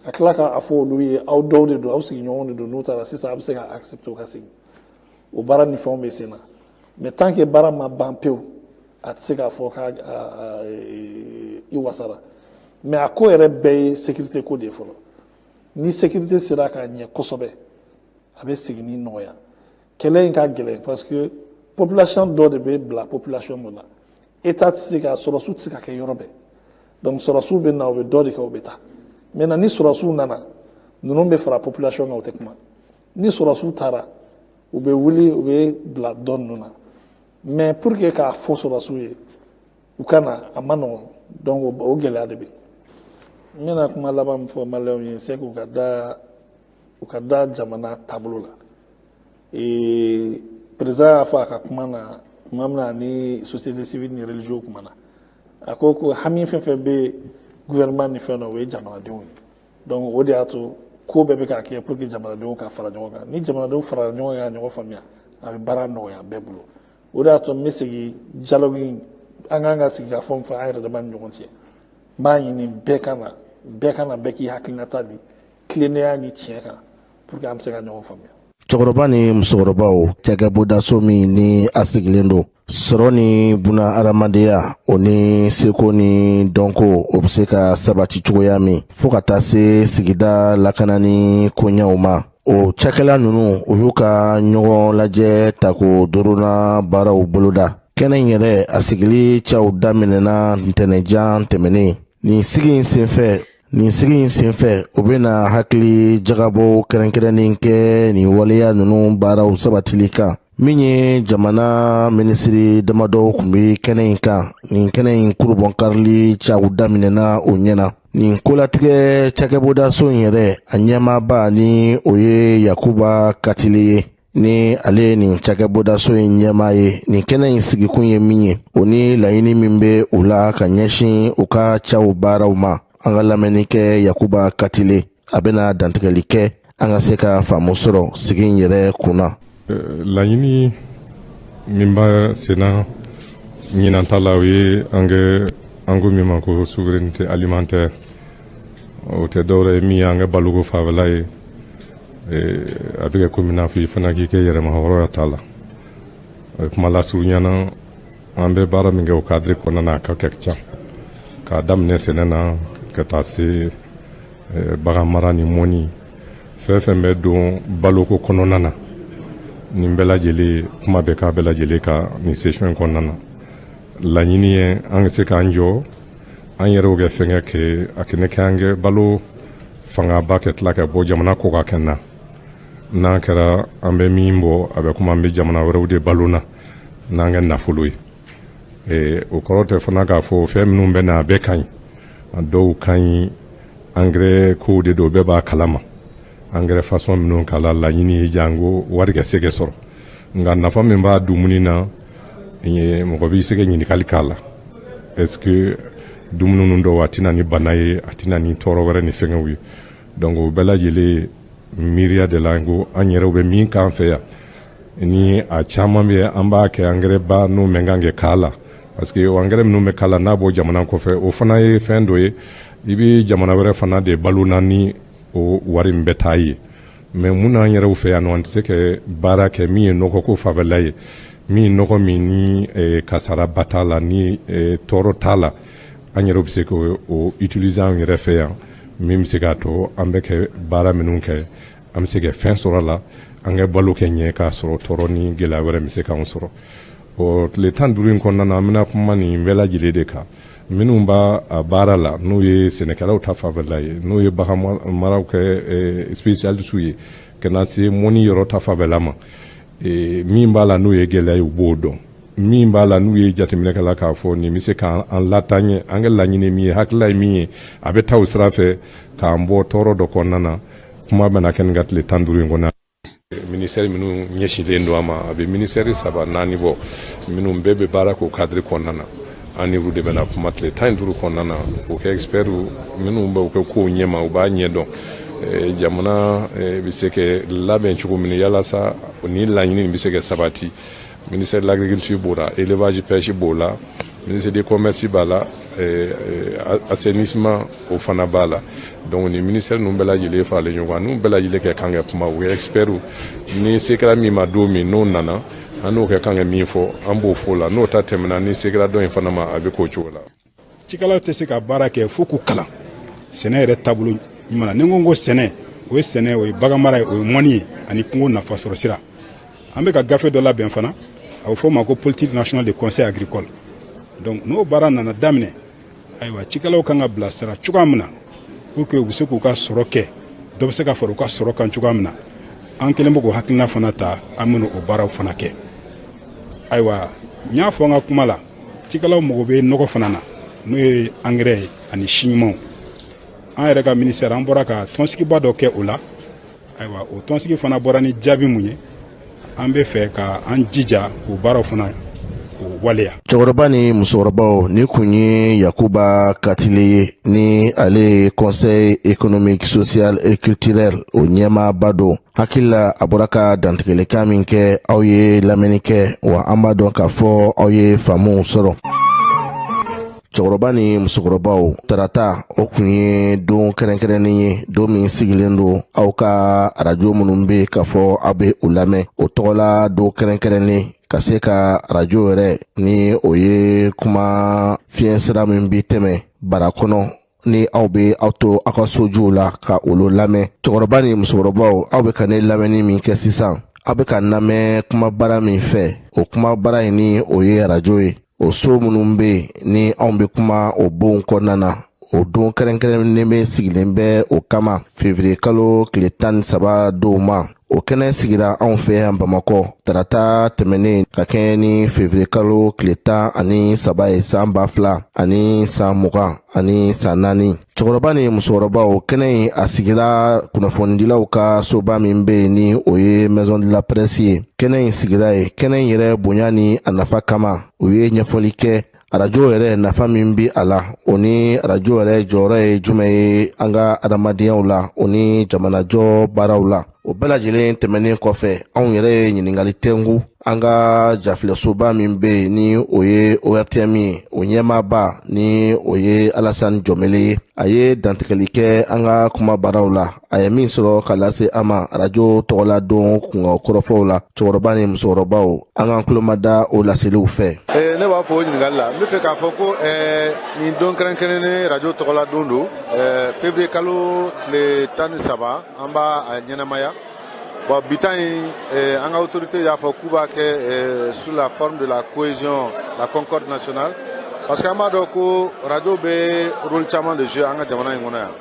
ka tila k'a fɔ olu ye, aw dɔw de don, aw sigiɲɔgɔnw de don, n'u taara sisan, a bɛ se ka accepter u ka segin. O baara ni fɛnw bɛ sen na, mais tant que baara ma ban pewu, a tɛ se k'a fɔ k'a i wasara. Mais a ko yɛrɛ bɛɛ ye sécurité ko de ye fɔlɔ. Ni sécurité sera ka ɲɛ kosɛbɛ, a bɛ segin ni nɔgɔya. Kɛlɛ in ka gɛlɛn parce que population dɔ de bɛ bila population dɔ la. État tɛ se ka, sɔrɔdasiw tɛ se ka kɛ yɔrɔ bɛɛ. Donc sɔrɔdasiw bɛ na, u bɛ dɔ de kɛ, u bɛ taa. Maintenant ni sɔrɔdasiw nana, ninnu bɛ fara population kan, u tɛ kuma. Ni sɔrɔdasiw taara, u bɛ wuli, u bɛ bila dɔ ninnu na. Mais pour que k'a fɔ sɔrɔdasiw ye u ka na, a ma nɔgɔn. Donc o gɛlɛya de bɛ yen. N bɛna kuma laban min fɔ Malienw ye, c'est que u ka da jamana taabolo la. Président y'a fɔ a ka kuma na tuma min na ni société civile ni religieux kuma na, a ko ko hami fɛn fɛn bɛ gouvernement ni fɛn na, o ye jamanadenw ye. Donc o de y'a to ko bɛɛ bɛ ka kɛ pour que jamanadenw ka fara ɲɔgɔn kan. Ni jamanadenw farala ɲɔgɔn kan ka ɲɔgɔn faamuya, a bɛ baara nɔgɔya bɛɛ bolo. O de y'a to n bɛ segin dialogue in, an kan ka sigi ka fɔ min fɔ an yɛrɛ dama ni ɲɔgɔn cɛ, n b'a ɲini bɛɛ ka na, bɛɛ ka na, bɛɛ k'i hakilinata di tilennenya ni tiɲɛ kan pour que an bɛ se ka ɲɔgɔn faamuya. Cɛkɔrɔba ni musokɔrɔbaw, cakɛbondaso min ni a sigilen don sɔrɔ ni buna adamadenya, o ni seko ni dɔnko, o bɛ se ka sabati cogoya min fo ka taa se sigida lakanani koɲɛw ma, o cakɛla ninnu, u y'u ka ɲɔgɔn lajɛ tako duurunan baaraw boloda. Kɛnɛ in yɛrɛ, a sigili caw daminɛna ntɛnɛnjan tɛmɛnen. Nin sigi in senfɛ, u bɛna hakili jagabɔ kɛrɛnkɛrɛnnen kɛ nin waleya ninnu baaraw sabatili kan. Min ye jamana minisiri damadɔw tun bɛ kɛnɛ in kan, nin kɛnɛ in kurubɔnkarili caw daminɛna o ɲɛna. Nin kolatigɛ cakɛbondaso in yɛrɛ, a ɲɛmaaba ni o ye Yakuba Katile ye, ni ale ye nin cakɛbondaso in ɲɛmaa ye. Nin kɛnɛ in sigikun ye min ye, o ni laɲini min bɛ u la ka ɲɛsin u ka caw baaraw ma, an ka lamɛnni kɛ Yakuba Katile, a bɛna dantigɛli kɛ an ka se ka faamu sɔrɔ sigi in yɛrɛ kunna. Laɲini min b'a senna ɲinan ta la, o ye an kɛ an ko min ma ko souveraineté alimentaire. O tɛ dɔwɛrɛ ye min ye an ka baloko fanfɛla ye. A bɛ kɛ komi i n'a fɔ i fana k'i kɛ yɛrɛma hɔrɔnya t'a la. Kuma lasurunya na, an bɛ baara min kɛ o cadre kɔnɔna na, a ka kɛ ca, k'a daminɛ sɛnɛ na ka taa se bagan mara ni mɔni, fɛn fɛn bɛ don baloko kɔnɔna na. Nin bɛɛ lajɛlen, kuma bɛ k'a bɛɛ lajɛlen kan nin session in kɔnɔna na. Laɲini ye an ka se k'an jɔ an yɛrɛw kɛ fɛnkɛ kɛ a kɛnɛ kɛ an kɛ balo fangaba kɛ tila ka bɔ jamana kɔ ka kɛ na. N'an kɛra an bɛ min bɔ, a bɛ komi an bɛ jamana wɛrɛw de balo na n'an kɛ nafolo ye. O kɔrɔ tɛ fana k'a fɔ fɛn minnu bɛ na, a bɛɛ ka ɲi. A dɔw ka ɲi, engrais kow de don, bɛɛ b'a kalama, engrais façon minnu k'a la. Laɲini ye jango wari ka se ka sɔrɔ, nka nafa min b'a dumuni na, mɔgɔ b'i se ka ɲininkali k'a la: est ce que dumuni ninnu dɔw a tɛna ni bana ye, a tɛna ni tɔɔrɔ wɛrɛ ni fɛngɛw ye? Donc o bɛɛ lajɛlen miiriya de la ko an yɛrɛw bɛ min k'an fɛ yan ni a caman bɛ, an b'a kɛ engrais ba n'o mɛn kan kɛ k'a la, parce que o engrais minnu bɛ k'a la n'a bɔ jamana kɔfɛ, o fana ye fɛn dɔ ye, i bɛ jamana wɛrɛ fana de balo na ni o wari min bɛ taa ye. Mais mun n'an yɛrɛw fɛ yan nɔ, an tɛ se ka baara kɛ min ye nɔgɔ ko fanfɛla ye, min nɔgɔ min ni kasaraba t'a la, ni tɔɔrɔ t'a la, an yɛrɛw bɛ se k'o utiliser an yɛrɛ fɛ yan, min bɛ se k'a to an bɛ kɛ baara minnu kɛ, an bɛ se ka fɛn sɔrɔ a la, an ka balo kɛ ɲɛ k'a sɔrɔ tɔɔrɔ ni gɛlɛya wɛrɛ bɛ se k'an sɔrɔ. O tile 15 in kɔnɔna na, an bɛna kuma nin bɛɛ lajɛlen de kan. Minnu b'a a baara la, n'o ye sɛnɛkɛlaw ta fanfɛla ye, n'o ye bagan maraw kɛ spécialistes ye, ka na se mɔni yɔrɔ ta fanfɛla ma, min b'a la n'o ye gɛlɛya ye, u b'o dɔn. Min b'a la n'u ye jateminɛ kɛ la k'a fɔ nin bɛ se k'an lataaɲɛ, an ka laɲini min ye, hakilila ye min ye, a bɛ taa o sira fɛ k'an bɔ tɔɔrɔ dɔ kɔnɔna na. Kuma bɛna kɛ nin ka tile 15 in kɔnɔ. Ministère minnu ɲɛsinlen don a ma, a bɛ ministère saba naani bɔ, minnu bɛɛ bɛ baara k'o cadre kɔnɔna na, an ni olu de bɛna kuma tile 15 kɔnɔna na. O kɛ experts minnu bɛ u kɛ kow ɲɛma, u b'a ɲɛdɔn jamana bɛ se ka labɛn cogo min yalasa ni laɲini bɛ se ka sabati. Ministère de l'Agriculture b'o la, élevage, pêche b'o la, ministère du Commerce b'a la, assainissement o fana b'a la. Donc ni ministère ninnu bɛɛ lajɛlen faralen ɲɔgɔn kan, n'u bɛɛ lajɛlen kɛ kan kɛ kuma, u ye experts ni se kɛra min ma don min n'o nana, an n'o kɛ kan kɛ min fɔ, an b'o fɔ o la. N'o ta tɛmɛna, ni se kɛra dɔ in fana ma, a bɛ k'o cogo la. Cikɛlaw tɛ se ka baara kɛ fo k'u kalan sɛnɛ yɛrɛ taabolo ɲuman na. Ni n ko sɛnɛ, o ye sɛnɛ, o ye baganmara ye, o ye mɔni ye ani kungo nafa sɔrɔ sira. An bɛ ka gafe dɔ labɛn fana, a bɛ fɔ o ma ko politique nationale de conseil agricole. Donc n'o baara nana daminɛ, ayiwa, cikɛlaw kan ka bilasira cogoya min na pour que u bɛ se k'u ka sɔrɔ kɛ, dɔ bɛ se ka fara u ka sɔrɔ kan cogoya min na, an kɛlen bɛ k'o hakilina fana ta, an bɛna o baaraw fana kɛ. Ayiwa, n y'a fɔ n ka kuma la, cikɛlaw mago bɛ nɔgɔ fana na, n'o ye angɛrɛ ye ani si ɲumanw. An yɛrɛ ka ministère, an bɔra ka tɔnsigiba dɔ kɛ o la. Ayiwa, o tɔnsigi fana bɔra ni jaabi mun ye, an bɛ fɛ ka an jija k'o baaraw fana o waleya. Cɛkɔrɔba ni musokɔrɔbaw, ni kun ye Yakuba Katile ye, ni ale ye Conseil économique, social et culturel o ɲɛmaaba don. Hakili la, a bɔra ka dantigɛlikan min kɛ, aw ye lamɛnni kɛ wa, an b'a dɔn k'a fɔ aw ye faamuw sɔrɔ. Cɛkɔrɔba Cɛkɔrɔba ni musokɔrɔbaw, tarata o kun ye don kɛrɛnkɛrɛnnen ye, don min sigilen don aw ka arajo minnu bɛ k'a fɔ aw bɛ u lamɛn, o tɔgɔla don kɛrɛnkɛrɛnnen ka se ka arajo yɛrɛ, ni o ye kuma fiɲɛ sira min bɛ tɛmɛ bara kɔnɔ, ni aw bɛ aw to aw ka sojuw la ka olu lamɛn. Cɛkɔrɔba ni musokɔrɔbaw, aw bɛ ka ne lamɛnni min kɛ sisan, aw bɛ ka lamɛn kumabara min fɛ, o kumabara in ni o ye arajo ye. O so minnu bɛ yen ni anw bɛ kuma o bonw kɔnɔna na, o don kɛrɛnkɛrɛnnen bɛ sigilen bɛ o kama, février kalo tile 13 donw ma. O kɛnɛ sigira anw fɛ yan Bamakɔ tarata tɛmɛnen, ka kɛɲɛ ni février kalo tile 13 ye, san 2024. Cɛkɔrɔba ni musokɔrɔbaw, kɛnɛ in a sigira kunnafonidilaw ka soba min bɛ yen, ni o ye Maison de la Presse ye. Kɛnɛ in sigira yen, kɛnɛ in yɛrɛ bonya ni a nafa kama, u ye ɲɛfɔli kɛ arajo yɛrɛ nafa min bi a la, o ni arajo yɛrɛ jɔyɔrɔ ye jumɛn ye an ka adamadenyaw la, o ni jamanajɔ baaraw la. O bɛɛ lajɛlen tɛmɛnen kɔfɛ, anw yɛrɛ ye ɲininkali tɛnku an ka jafilɛsoba min bɛ yen, ni o ye ORTM ye, o ɲɛmaaba, ni o ye Alasani Jɔmele ye. A ye dantigɛli kɛ an ka kuma baaraw la, a ye min sɔrɔ ka lase an ma arajo tɔgɔla don kunkan kɔrɔfɔw la. Cɛkɔrɔba ni musokɔrɔbaw, an k'an tulo da o laseliw fɛ. Ne b'a fɔ o ɲininkali la, n bɛ fɛ k'a fɔ ko nin don kɛrɛnkɛrɛnnen, radio tɔgɔla don don, février kalo tile 13, an b'a a ɲɛnamaya. Bon, bi ta in, an ka autorité y'a fɔ k'u b'a kɛ sous la forme de la cohésion, la concorde nationale, parce que an b'a dɔn ko radio bɛ rôle caman de jouer an ka jamana in kɔnɔ yan.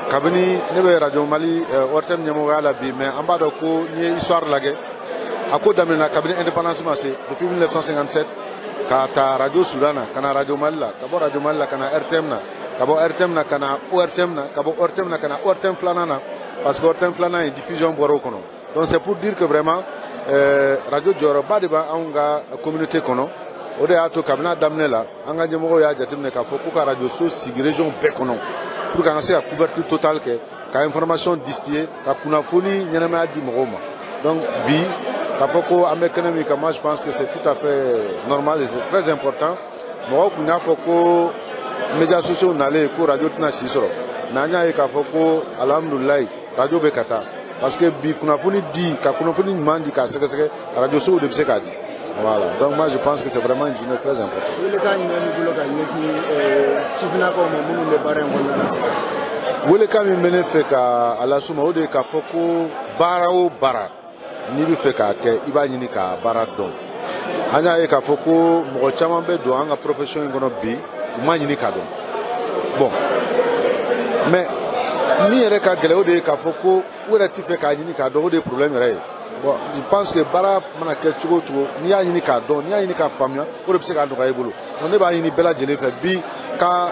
Kabini ne bɛ Radio Mali ORTM ɲɛmɔgɔya la bi, mais an b'a dɔn ko n'i ye histoire lajɛ, a ko daminɛna kabini indépendance ma se, depuis 1957, ka ta Radio Soudan na ka na Radio Mali la, ka bɔ Radio Mali la ka na RTM na, ka bɔ RTM na ka na ORTM na, ka bɔ ORTM na ka na ORTM filanan na, parce que ORTM filanan ye diffusion bɔra o kɔnɔ. Donc c'est pour dire que vraiment radio jɔyɔrɔba de b'anw ka communauté kɔnɔ. O de y'a to kabini a daminɛ la, an ka ɲɛmɔgɔw y'a jateminɛ k'a fɔ k'u ka radio so sigi région bɛɛ kɔnɔ pour que an ka se ka couverture totale kɛ, ka information distiller, ka kunnafoni ɲɛnamaya di mɔgɔw ma. Donc bi, k'a fɔ ko an bɛ kɛnɛ min kan, moi je pense que c'est tout à fait normal et c'est très important. Mɔgɔw tun y'a fɔ ko médias sociaux nalen ko radio tɛna si sɔrɔ, mais an y'a ye k'a fɔ ko alhamdulilayi, radio bɛ ka taa, parce que bi kunnafoni di, ka kunnafoni ɲuman di, k'a sɛgɛsɛgɛ, radio sow de bɛ se k'a di. Voilà, donc moi je pense que c'est vraiment une journée très importante. Welekan jumɛn b'i bolo ka ɲɛsin sifinnakaw ma minnu bɛ baara in kɔnɔna la? Welekan min bɛ ne fɛ ka a las'u ma, o de ye k'a fɔ ko baara o baara n'i bɛ fɛ k'a kɛ, i b'a ɲini k'a baara dɔn. An y'a ye k'a fɔ ko mɔgɔ caman bɛ don an ka profession in kɔnɔ bi, u ma ɲini k'a dɔn. Bon, mais min yɛrɛ ka gɛlɛn, o de ye k'a fɔ ko u yɛrɛ ti fɛ k'a ɲini k'a dɔn, o de ye problème yɛrɛ ye. Bon, je pense que baara mana kɛ cogo o cogo, n'i y'a ɲini k'a dɔn, n'i y'a ɲini k'a faamuya, o de bɛ se k'a nɔgɔya i bolo. Donc ne b'a ɲini bɛɛ lajɛlen fɛ bi ka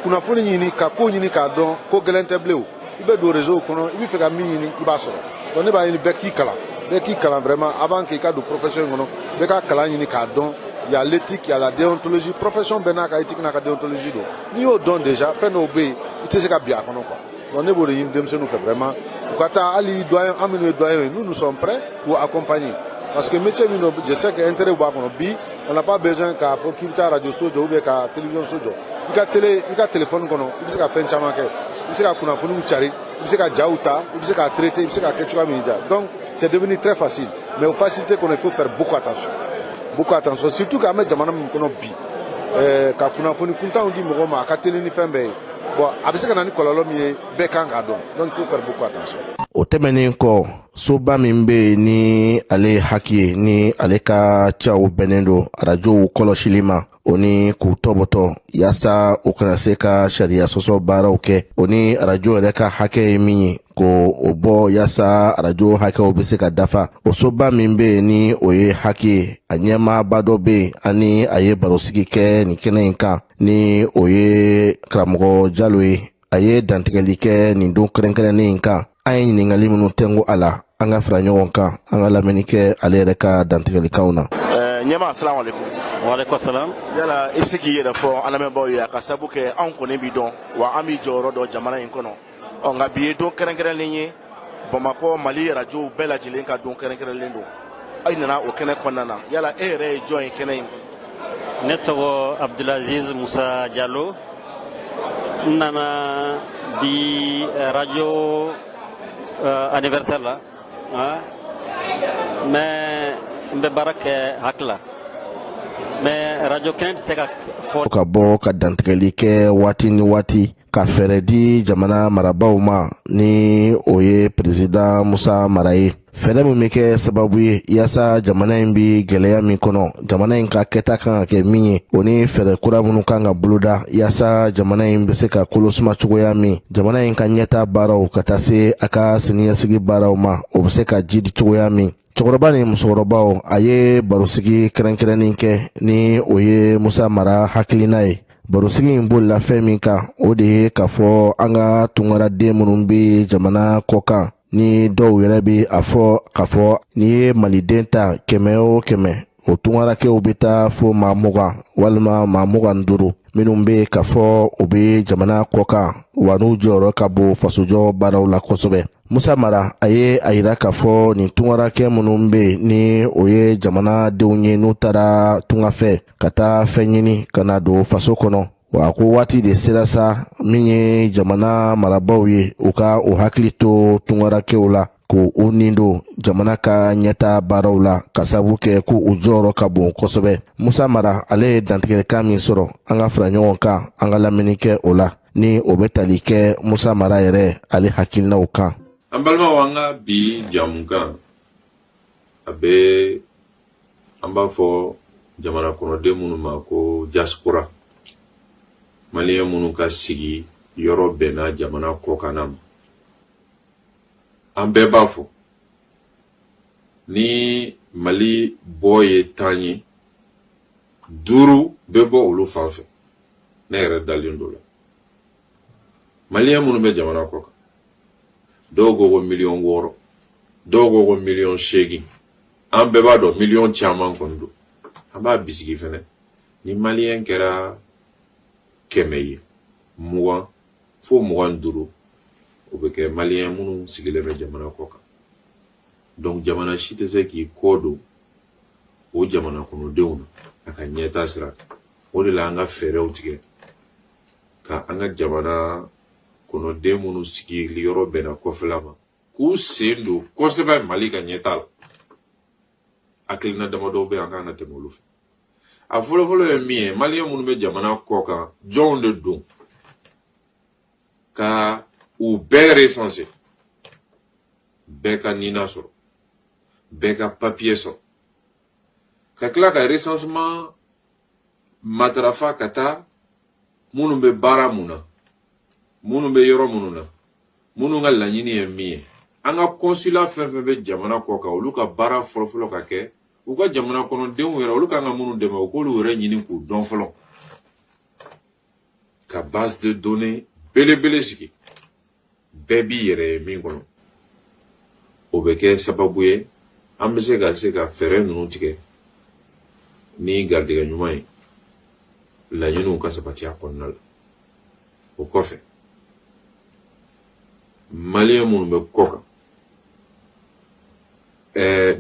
kunnafoni ɲini, ka ko ɲini k'a dɔn, ko gɛlɛn tɛ bilen. O i bɛ don réseau kɔnɔ, i bɛ fɛ ka min ɲini, i b'a sɔrɔ. Donc ne b'a ɲini bɛɛ k'i kalan, bɛɛ k'i kalan vraiment avant k'i ka don profession in kɔnɔ, bɛɛ ka kalan ɲini k'a dɔn. Il y a l'éthique, il y a la déontologie. Profession bɛɛ n'a ka éthique, n'a ka déontologie don. N'i y'o dɔn déjà, fɛn dɔw bɛ yen, i tɛ se ka bin a kɔnɔ quoi. Donc ne b'o de ɲini denmisɛnninw fɛ vraiment, u ka taa. Hali doyen, an minnu ye doyen ye, nous, nous sommes prêts pour accompagner, parce que métier min don, je sais que intérêt b'a kɔnɔ. Bi, on n'a pas besoin k'a fɔ k'i bɛ taa radio so jɔ ou bien ka télévision so jɔ. I ka télé, i ka téléphone kɔnɔ, i bɛ se ka fɛn caman kɛ. I bɛ se ka kunnafoniw cari, i bɛ se ka jaw ta, i bɛ se ka traiter, i bɛ se ka kɛ cogoya min diya. Donc c'est devenu très facile, mais o facilité kɔnɔ, il faut faire beaucoup attention, beaucoup attention, surtout k'an bɛ jamana min kɔnɔ bi, ka kunnafoni kuntanw di mɔgɔw ma, a ka teli ni fɛn bɛɛ ye. Bon, a bɛ se ka na ni kɔlɔlɔ min ye, bɛɛ kan k'a dɔn. Donc il faut faire beaucoup attention. O tɛmɛnen kɔ, soba min bɛ yen ni ale ye HAC ye, ni ale ka caw bɛnnen don arajow kɔlɔsili ma, o ni k'u tɔbɔtɔ yaasa u kana se ka sariya sɔsɔ baaraw kɛ, o ni arajo yɛrɛ ka hakɛ ye min ye, ko o bɔ yaasa arajo hakɛw bɛ se ka dafa, o soba min bɛ yen ni o ye HAC ye, a ɲɛmaaba dɔ bɛ yen ani a ye barosigi kɛ nin kɛnɛ in kan, ni o ye karamɔgɔ Jalo ye. A ye dantigɛli kɛ nin don kɛrɛnkɛrɛnnen in kan. An ye ɲininkali minnu tɛngu a la, an ka fara ɲɔgɔn kan, an ka lamɛnni kɛ ale yɛrɛ ka dantigɛlikaw na. Ɲɛma, asalamu aleykum. Waaleykum salam. Yala i bɛ se k'i yɛrɛ fɔ an lamɛnbaaw ye, a ka sabu kɛ anw kɔni b'i dɔn wa, an b'i jɔyɔrɔ dɔn jamana in kɔnɔ. Ɔ nka bi ye don kɛrɛnkɛrɛnlen ye Bamakɔ, Mali arajow bɛɛ lajɛlen ka don kɛrɛnkɛrɛnlen don, aw nana o kɛnɛ kɔnɔna na. Yala e yɛrɛ ye jɔn ye kɛnɛ in kɔnɔ? Ne tɔgɔ Abdulaziz Musa Jalo. N nana bi radio anniversaire la, mais n bɛ baara kɛ HAC la, mais radio kɛnɛ tɛ se ka fɔ. Ka bɔ ka dantigɛli kɛ waati ni waati, ka fɛɛrɛ di jamana marabaaw ma, ni o ye président Musa Mara ye, fɛɛrɛ min bɛ kɛ sababu ye yaasa jamana in bi gwɛlɛya min kɔnɔ, jamana in ka kɛta kan ka kɛ min ye, o ni fɛɛrɛ kura minnu kan ka boloda yaasa jamana in bɛ se ka kolosuma cogoya min, jamana in ka ɲɛta baaraw ka taa se a ka siniɲɛsigi baaraw ma, o bɛ se ka jidi cogoya min. Cɛkɔrɔba ni musokɔrɔbaw, a ye barosigi kɛrɛnkɛrɛnnin kɛ, ni o ye Musa Mara hakilina ye. Barosigi in bolila fɛn min kan, o de ye k'a fɔ an ka tunkaraden minnu bɛ jamana kɔ kan, ni dɔw yɛrɛ bɛ a fɔ k'a fɔ n'i ye maliden ta 100 o 100, o tunkarakɛw bɛ taa fo maa 20 walima maa 25 minnu bɛ k'a fɔ u bɛ jamana kɔ kan, wa n'u jɔyɔrɔ ka bon fasojɔ baaraw la kosɛbɛ. Musa Mara, a ye a yira k'a fɔ nin tunkarakɛ minnu bɛ yen, ni o ye jamanadenw ye, n'u taara tunga fɛ ka taa fɛn ɲini ka na don faso kɔnɔ, wa ko waati de sera sa, min ye jamana marabaaw ye, u ka u hakili to tunkarakɛw la, k'u u nin don jamana ka ɲɛta baaraw la, ka sababu kɛ ko u jɔyɔrɔ ka bon kosɛbɛ. Musa Mara, ale ye dantigɛlikan min sɔrɔ, an ka fara ɲɔgɔn kan, an ka lamɛnni kɛ o la, ni o bɛ tali kɛ Musa Mara yɛrɛ ale hakilinaw kan. An balimaw, an ka bi jamukan, a bɛ, an b'a fɔ jamana kɔnɔden minnu ma ko diaspora, maliyɛn minnu ka sigi yɔrɔ bɛnna jamana kɔkanna ma. An bɛɛ b'a fɔ ni Mali bɔ ye 10 ye, 5 bɛ bɔ olu fan fɛ. Ne yɛrɛ dalen don la, maliyɛn minnu bɛ jamana kɔ kan, dɔw ko ko miliyɔn 6, dɔw ko ko miliyɔn 8, an bɛɛ b'a dɔn miliyɔn caman kɔni don. An b'a bisigi fɛnɛ, ni maliyɛn kɛra 100 ye, 20 fo 25, o bɛ kɛ maliyɛn minnu sigilen bɛ jamana kɔ kan. Donc jamana si tɛ se k'i kɔ don o jamana kɔnɔdenw na a ka ɲɛta sira kan. O de la an ka fɛɛrɛw tigɛ ka an ka jamana kɔnɔden minnu sigili yɔrɔ bɛnna kɔfɛla ma, k'u sen don kosɛbɛ Mali ka ɲɛta la. Hakilina damadɔw bɛ yen, an kan ka tɛmɛ olu fɛ. A fɔlɔfɔlɔ ye min ye, maliyɛn minnu bɛ jamana kɔ kan, jɔnw de don, ka u bɛɛ recenser, bɛɛ ka NINA sɔrɔ, bɛɛ ka papier sɔrɔ, ka tila ka recensement matarafa ka taa minnu bɛ baara mun na, minnu bɛ yɔrɔ minnu na, minnu ka laɲini ye min ye. An ka consulat fɛn fɛn bɛ jamana kɔ kan, olu ka baara fɔlɔfɔlɔ ka kɛ u ka jamana kɔnɔdenw yɛrɛ, olu kan ka minnu dɛmɛ, u k'olu yɛrɛ ɲini k'u dɔn fɔlɔ, ka base de données belebele sigi, bɛɛ b'i yɛrɛ ye min kɔnɔ. O bɛ kɛ sababu ye an bɛ se ka fɛɛrɛ ninnu tigɛ ni garijɛgɛ ɲuman ye, laɲiniw ka sabati a kɔnɔna la. O kɔfɛ, maliyɛn minnu bɛ kɔ kan,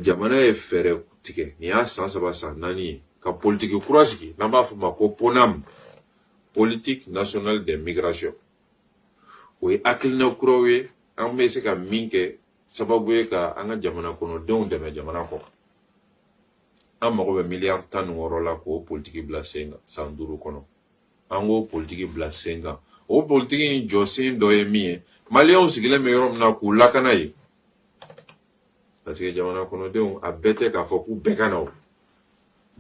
jamana ye fɛɛrɛ tigɛ, nin y'a san 3, san 4 ye, ka politiki kura sigi n'an b'a fɔ o ma ko PONAM, politique nationale des migrations. O ye hakilina kuraw ye, an bɛ se ka min kɛ sababu ye ka an ka jamana kɔnɔdenw dɛmɛ jamana kɔ kan. An mago bɛ miliyari 16 la k'o politiki bila sen kan san 5 kɔnɔ. An k'o politiki bila sen kan. O politiki in jɔsen dɔ ye min ye, maliyɛnw sigilen bɛ yɔrɔ min na, k'u lakana yen, parce que jamana kɔnɔdenw, a bɛɛ tɛ k'a fɔ k'u bɛɛ ka na. O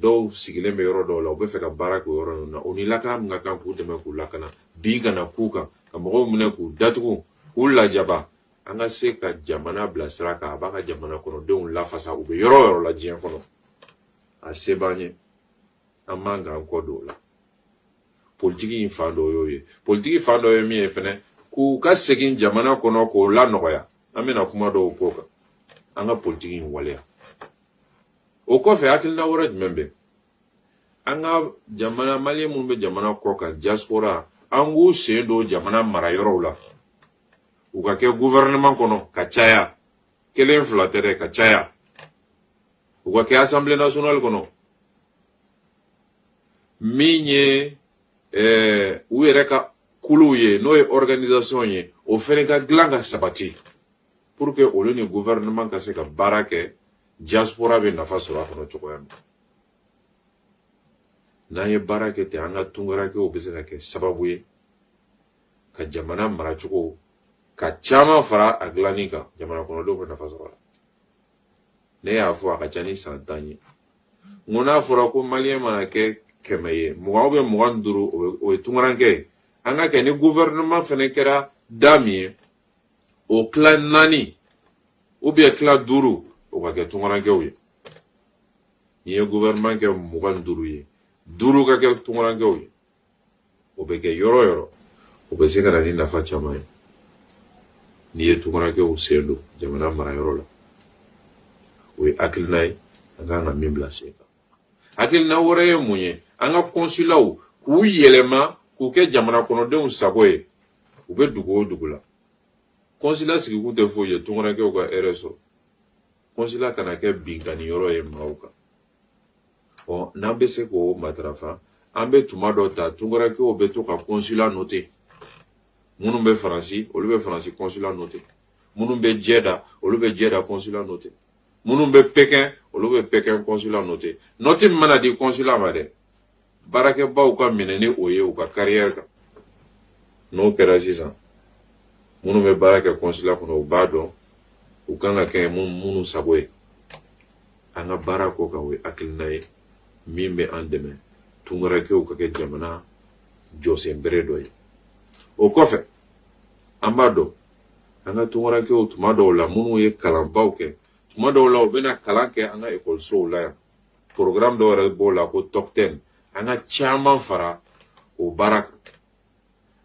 dɔw sigilen bɛ yɔrɔ dɔw la, u bɛ fɛ ka baara kɛ o yɔrɔ ninnu na. O ni lakana min ka kan, k'u dɛmɛ k'u lakana, bin kana k'u kan, ka mɔgɔw minɛ k'u datugu, k'u lajaba. An ka se ka jamana bila sira kan, a b'a ka jamana kɔnɔdenw lafasa, u bɛ yɔrɔ o yɔrɔ la diɲɛ kɔnɔ. A se b'an ye, an man k'an kɔ don o la. Politiki in fan dɔ y'o ye. Politiki fan dɔ ye min ye fɛnɛ, k'u ka segin jamana kɔnɔ, k'o lanɔgɔya. An bɛna kuma dɔw k'o kan, an ka politiki in waleya. O kɔfɛ, hakilina wɛrɛ jumɛn bɛ an ka jamana, maliyɛn minnu bɛ jamana kɔ kan, diaspora, an k'u sen don jamana mara yɔrɔw la, u ka kɛ gouvernement kɔnɔ ka caya, kelen fila tɛ dɛ, ka caya, u ka kɛ assemblée nationale kɔnɔ. Min ye u yɛrɛ ka kuluw ye, n'o ye organisation ye, o fɛnɛ ka dilan ka sabati pour que olu ni gouvernement ka se ka baara kɛ, diaspora bɛ nafa sɔrɔ a kɔnɔ cogoya min. N'an ye baara kɛ ten, an ka tunkarankew bɛ se ka kɛ sababu ye ka jamana maracogo ka caman fara a dilanni kan, jamana kɔnɔdenw bɛ nafa sɔrɔ a la. Ne y'a fɔ a ka ca ni san 10 ye, n ko n'a fɔra ko maliyɛn mana kɛ 100 ye, 20 ou bien 25, o ye tunkaranke ye. An ka kɛ ni gouvernement fɛnɛ kɛra da min ye, o tila naani ou bien tila duuru, o ka kɛ tunkarankew ye. N'i ye gouvernement kɛ 25 ye, duuru ka kɛ tunkarankew ye, o bɛ kɛ yɔrɔ o yɔrɔ, o bɛ se ka na ni nafa caman ye n'i ye tunkarankew sen don jamana marayɔrɔ la. O ye hakilina ye an kan ka min bila sen kan. Hakilina wɛrɛ ye mun ye? An ka kɔnsilaw k'u yɛlɛma k'u kɛ jamana kɔnɔdenw sago ye. U bɛ dugu o dugu la, kɔnsila sigikun tɛ foyi ye tunkarankew ka hɛrɛ sɔrɔ. Kɔnsila kana kɛ binkanni yɔrɔ ye maaw kan. Ɔ, n'an bɛ se k'o matarafa, an bɛ tuma dɔ ta, tunkarankew bɛ to ka kɔnsila noter. Minnu bɛ Faransi, olu bɛ Faransi kɔnsila noter. Minnu bɛ Jɛda, olu bɛ Jɛda kɔnsila noter. Minnu bɛ Pekin, olu bɛ Pekin kɔnsila noter. Note min mana di kɔnsila ma dɛ, baarakɛbaw ka minɛ ni o ye u ka carrière kan. N'o kɛra sisan, minnu bɛ baara kɛ kɔnsila kɔnɔ, u b'a dɔn u kan ka kɛ minnu sago ye. An ka baara ko kan, o ye hakilina ye min bɛ an dɛmɛ tunkarankew ka kɛ jamana jɔsenbere dɔ ye. O kɔfɛ, an b'a dɔn an ka tunkarankew, tuma dɔw la, minnu ye kalanbaw kɛ, tuma dɔw la u bɛna kalan kɛ an ka ekɔlisow la yan. Programme dɔw yɛrɛ b'o la ko Tɔkutɛni. An ka caman fara o baara kan,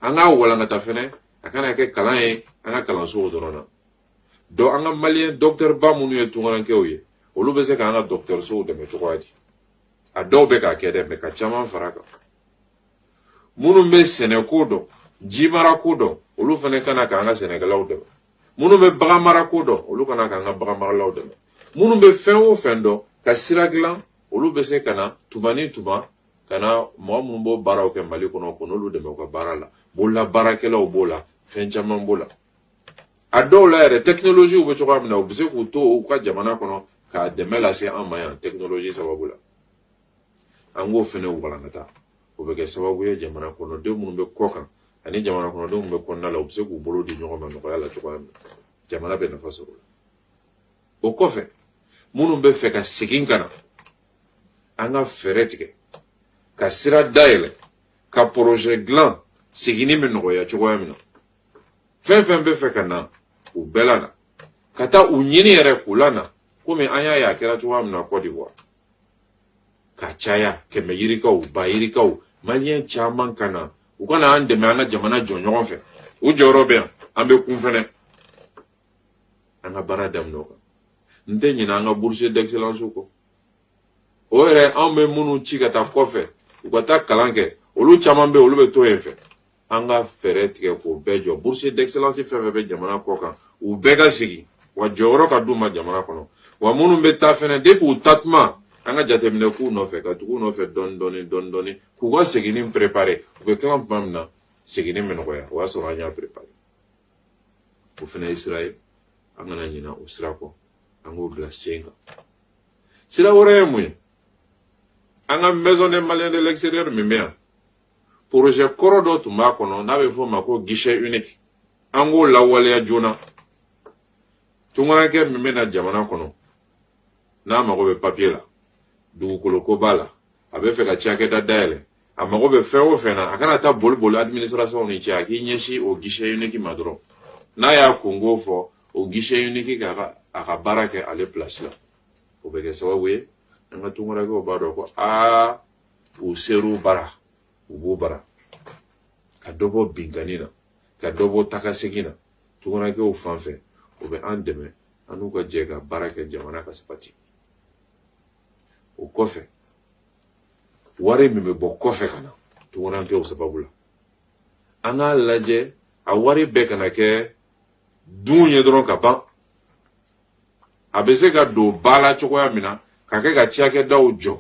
an k'a walankata fɛnɛ, a kana kɛ kalan ye an ka kalansow dɔrɔn na. Donc an ka maliyɛn docteur ba minnu ye tunkarankew ye, olu bɛ se k'an ka dɔgɔtɔrɔsow dɛmɛ cogoya di? A dɔw bɛ k'a kɛ dɛ, mɛ ka caman fara kan. Minnu bɛ sɛnɛko dɔn, jimara ko dɔn, olu fana kana k'an ka sɛnɛkɛlaw dɛmɛ. Minnu bɛ bagan marako dɔn, olu kana k'an ka bagan maralaw dɛmɛ. Minnu bɛ fɛn o fɛn dɔn ka sira dilan, olu bɛ se ka na tuma ni tuma ka na mɔgɔ minnu b'o baaraw kɛ Mali kɔnɔ, ko n'olu dɛmɛ u ka baara la. Bolola baarakɛlaw b'o la, fɛn caman b'o la. A dɔw la yɛrɛ, technologie bɛ cogoya min na, u bɛ se k'u to u ka jamana kɔnɔ k'a dɛmɛ lase an ma yan technologie sababu la. An k'o fɛnɛ walankata, o bɛ kɛ sababu ye jamana kɔnɔdenw minnu bɛ kɔ kan ani jamana kɔnɔdenw minnu bɛ kɔnɔna la, u bɛ se k'u bolo di ɲɔgɔn ma nɔgɔya la cogoya min na, jamana bɛ nafa sɔrɔ o la. O kɔfɛ, minnu bɛ fɛ ka segin ka na, an ka fɛɛrɛ tigɛ ka sira dayɛlɛ, ka projet dilan seginni bɛ nɔgɔya cogoya min na. Fɛn fɛn bɛ fɛ ka na, u bɛɛ la na ka taa u ɲini yɛrɛ k'u la na, komi an y'a ye a kɛra cogoya min na Côte d'Ivoire, ka caya 100 yirikaw, ba yirikaw, maliyɛn caman ka na, u ka na an dɛmɛ an ka jamana jɔ ɲɔgɔn fɛ. U jɔyɔrɔ bɛ yan, an bɛ kun fɛnɛ, an ka baara daminɛ o kan. N tɛ ɲinɛ an ka bourse d'excellence kɔ. O yɛrɛ, anw bɛ minnu ci ka taa kɔfɛ u ka taa kalan kɛ, olu caman bɛ yen, olu bɛ to yen fɛ. An ka fɛɛrɛ tigɛ k'o bɛɛ jɔ. Bourse d'excellence fɛn fɛn bɛ jamana kɔ kan, u bɛɛ ka segin wa jɔyɔrɔ ka d'u ma jamana kɔnɔ. Wa minnu bɛ taa fɛnɛ, depuis u taa tuma, an ka jateminɛ k'u nɔfɛ, ka tugu u nɔfɛ dɔɔni dɔɔni dɔɔni dɔɔni, k'u ka seginni préparer. U bɛ tila tuma min na, seginni bɛ nɔgɔya, o y'a sɔrɔ an y'a préparer. O fana ye sira ye, an kana ɲinɛ o sira kɔ, an k'o bila sen kan. Sira wɛrɛ ye mun ye? An ka Maison des Maliens de l'extérieur min bɛ yan, projet kɔrɔ dɔ tun b'a kɔnɔ n'a bɛ f'o ma ko guichet unique. An k'o lawaleya joona. Tunkarakɛ min bɛ na jamana kɔnɔ, n'a mago bɛ papier la, dugukolo ko b'a la, a bɛ fɛ ka cakɛda dayɛlɛ, a mago bɛ fɛn o fɛn na, a kana taa boli boli administration ni cɛ, a k'i ɲɛsin o guichet unique ma dɔrɔn. N'a y'a kunko fɔ, o guichet unique k'a a ka baara kɛ ale place la. O bɛ kɛ sababu ye an ka tunkarakɛw b'a dɔn ko aa, u ser'u bara, u b'u bara, ka dɔ bɔ binkanni na, ka dɔ bɔ tagasegin na tunkarakɛw fan fɛ. O bɛ an dɛmɛ, an n'u ka jɛ ka baara kɛ jamana ka sabati. O kɔfɛ, wari min bɛ bɔ kɔfɛ ka na tunkarakɛw sababu la, an k'a lajɛ a wari bɛɛ kana kɛ dun ye dɔrɔn ka ban. A bɛ se ka don ba la cogoya min na ka kɛ ka cakɛdaw jɔ.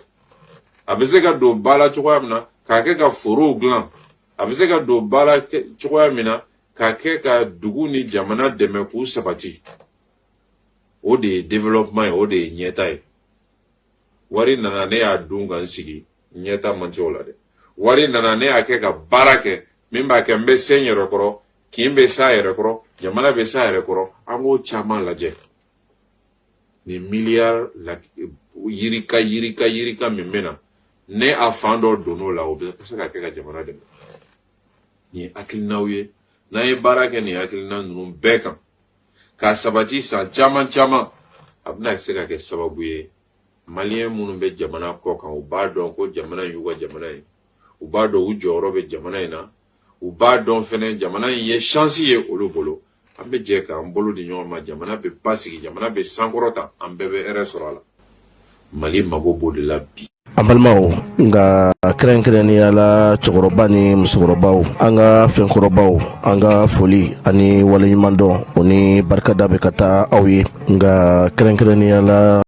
A bɛ se ka don ba la cogoya min na k'a kɛ ka forow dilan, a bɛ se ka don ba la cogoya min na k'a kɛ ka dugu ni jamana dɛmɛ k'u sabati. O de ye développement ye, o de ye ɲɛta ye. Wari nana, ne y'a dun ka n sigi, ɲɛta man ca o la dɛ. Wari nana, ne y'a kɛ ka baara kɛ min b'a kɛ n bɛ se n yɛrɛ kɔrɔ, kin bɛ s'a yɛrɛ kɔrɔ, jamana bɛ s'a yɛrɛ kɔrɔ. An k'o caman lajɛ. Nin miliyari yirika yirika yirika min bɛ na, ne a fan dɔ donn'o la, o bɛ se ka kɛ ka jamana dɛmɛ. Nin ye hakilinaw ye. N'an ye baara kɛ nin hakilina ninnu bɛɛ kan k'a sabati san caman caman, a bɛna se ka kɛ sababu ye, maliyɛn minnu bɛ jamana kɔ kan, u b'a dɔn ko jamana in y'u ka jamana ye, u b'a dɔn u jɔyɔrɔ bɛ jamana in na, u b'a dɔn fɛnɛ jamana in ye chance ye olu bolo. An bɛ jɛ k'an bolo di ɲɔgɔn ma, jamana bɛ basigi, jamana bɛ sankɔrɔta, an bɛɛ bɛ hɛrɛ sɔrɔ a la. Mali mago b'o de la bi. An balimaw, nka kɛrɛnkɛrɛnnenya la cɛkɔrɔba ni musokɔrɔbaw, an ka fɛnkɔrɔbaw, an ka foli ani waleɲumandɔn o ni barikada bɛ ka taa aw ye, nka kɛrɛnkɛrɛnnenya la.